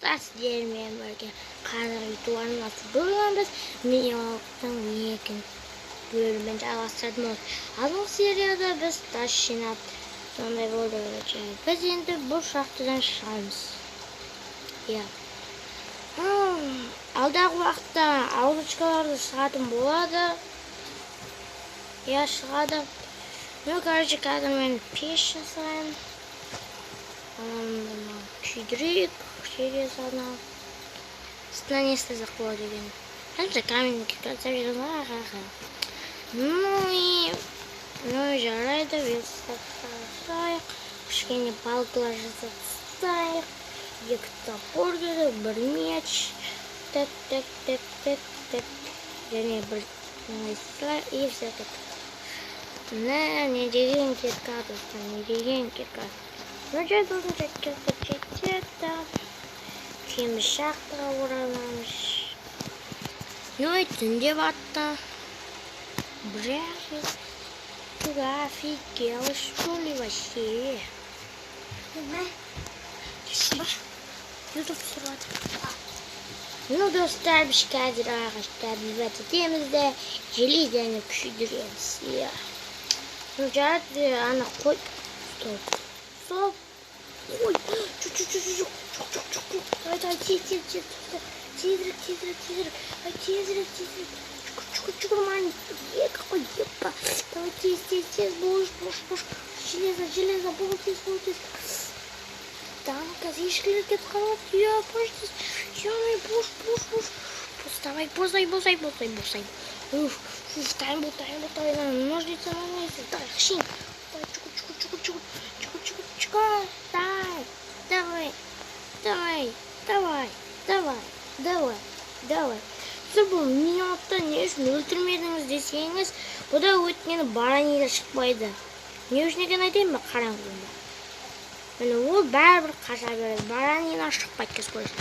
Сіздермен бірге қазір ютуб арнасы. Бүгін біз Миньоктың екінші бөлімін жалғастыратын боламыз. Алдыңғы серияда біз тас жинап сондай болды, короче. Біз енді бұл шахтадан шығамыз. Иә. Алдағы уақытта ауызшаларды шығатын болады. Иә, шығады. Ну, короче, қазір мен пеш жасаймын. Күйдірейік, железоны. Үстіне не істесек болады екен? Қанша камень. Ну и ну жарайды, верстак жасайық. Кішкене палкалар жасап тастайық. Екі топор керек, бір меч. Так, так, так, так, так. Және бір и все так. Не деген кирка, достар, не деген кирка. Ну, жай должен кирка жетеді. Темір шахтаға ораламыз. Ну и түнде батты. Бля, ты офигел, что ли, вообще? Ютуб түсіріп жатыр. Ну, достар, біз қазір ағашты добивать етеміз де, железоны күйдіреміз. Иә. Ну, жарайды, ана қой. Стоп. Стоп. Ой, жоқ, жоқ, жоқ, жоқ, жоқ, жоқ, жоқ. Давай, давай, тез, тез, тез, тезірек, тезірек, тезірек. Давай, тезірек, тезірек. Жүгір, жүгір, жүгір, маған екі қой, епа. Давай, тез, тез, тез, бош, бош, бош. Железо, железо, бол, тез, бол, тез. Там қазір ешкілер кетіп қалады. Иә, бош, тез. Ё-моё, бош, бош, бош. Бос, давай, босай, босай, босай, босай. Уф, уф, дайын бол, дайын бол, давай, ножницы, ножницы. Давай, хшин. Давай, жүгір, жүгір, жүгір, жүгір. Жүгір, жүгір, жүгір. Давай, давай, давай, давай, давай, давай, давай. Сіз бұл минутта не үшін өлтірмедіңіз десеңіз, бұда өйткені баранида шықпайды. Не үшін екенін айтайын ба? Қараңыз онда. Міне, ол бәрібір қаша береді. Баранина шықпайды, кез көресің.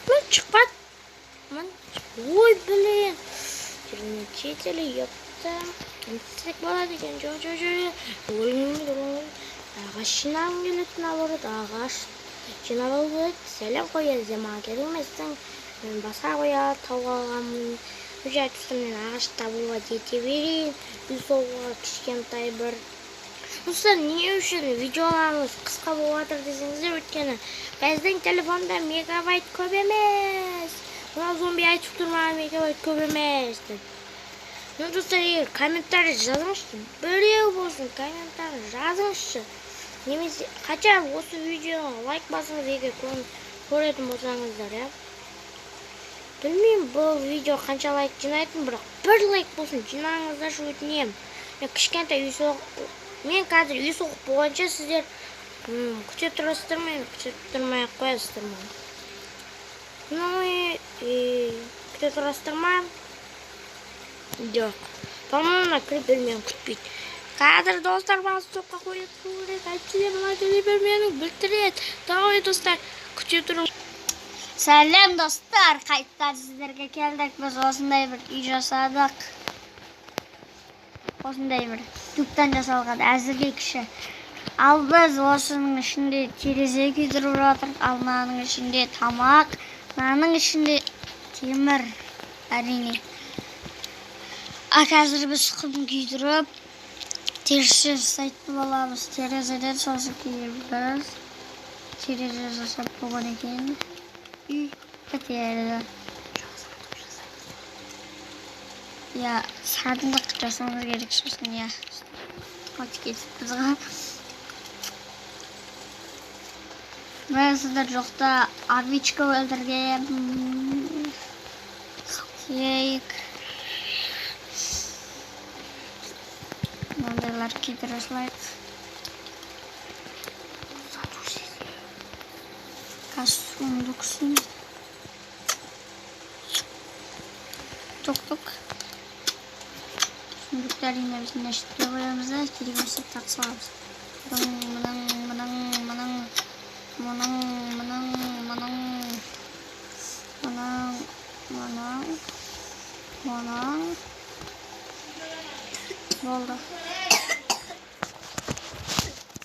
Міне, шықпады. Міне, ой, блин. Черничители, ёпта. Не істесек болады екен? Жоқ, жоқ, жоқ. Өлгім келмейді, өлгім келмейді. Ағаш жинағым келеді, наоборот, ағаш жинап алу керек. Сәлем қояды, сен маған керек емессің. Мен басқа қоя тауға алғанмын. Уже айтып мен ағаш табуға жете берейін. Үй соғуға кішкентай бір. Достар, не үшін видеоларымыз қысқа болып жатыр десеңіздер, өйткені біздің телефонда мегабайт көп емес. Мына зомби айтып тұр маған мегабайт көп емес деп. Ну, достар, егер комментарий жазыңызшы, біреу болсын комментарий жазыңызшы. Немесе хотя бы осы видеоға лайк басыңыз, егер көретін болсаңыздар, иә. Білмеймін, бұл видео қанша лайк жинайтын, бірақ бір лайк болсын жинаңыздаршы, өтінемін. Мен кішкентай үй соғып, мен қазір үй соғып болғанша сіздер күте тұрасыздар ма, күте тұрмай ақ қоясыздар ма? Ну и күте тұрасыздар ма? Жоқ. По-моему, мына крипер мені күтпейді. Қазір, достар, маған стопқа қоя тұру керек. Әйтпесе мына крипер мені бүлдіреді. Давай, достар, күте тұрыңыз. Сәлем, достар, қайтадан сіздерге келдік. Біз осындай бір үй жасадық. Осындай бір дубтан жасалған, әзірге кіші. Ал біз осының ішінде терезе күйдіріп жатырмыз. Ал мынаның ішінде тамақ, мынаның ішінде темір, әрине. А қазір біз құм күйдіріп, терезе жасайтын боламыз. Терезеден сосын кейін біз терезе жасап болған екен. Үй бітеді. Иә, сандық жасауымыз керек сосын, иә. Өтіп кетіппіз ғой. Мен сіздер жоқта овечка өлтіргем. Кейк. Мынандайлар күйдіре салайық. Қазір сундук үстіміз. Тоқ-тоқ. Сундукты әрине біз мына жерге қоямыз да, керек болса тағы саламыз. Мының, мының, мының, мының, мының, мының, мының, мының, мының. Болды.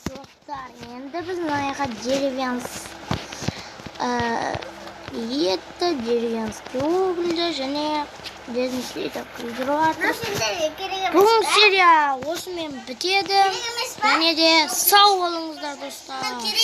Достар, енді біз мына жаққа деревян Етті, деревенский угольді және деревенский күйдіріп жатыр. Сендерге керек емес. Бүгінгі серия осымен бітеді. Керек емес па? Және де сау болыңыздар, достар. Керек.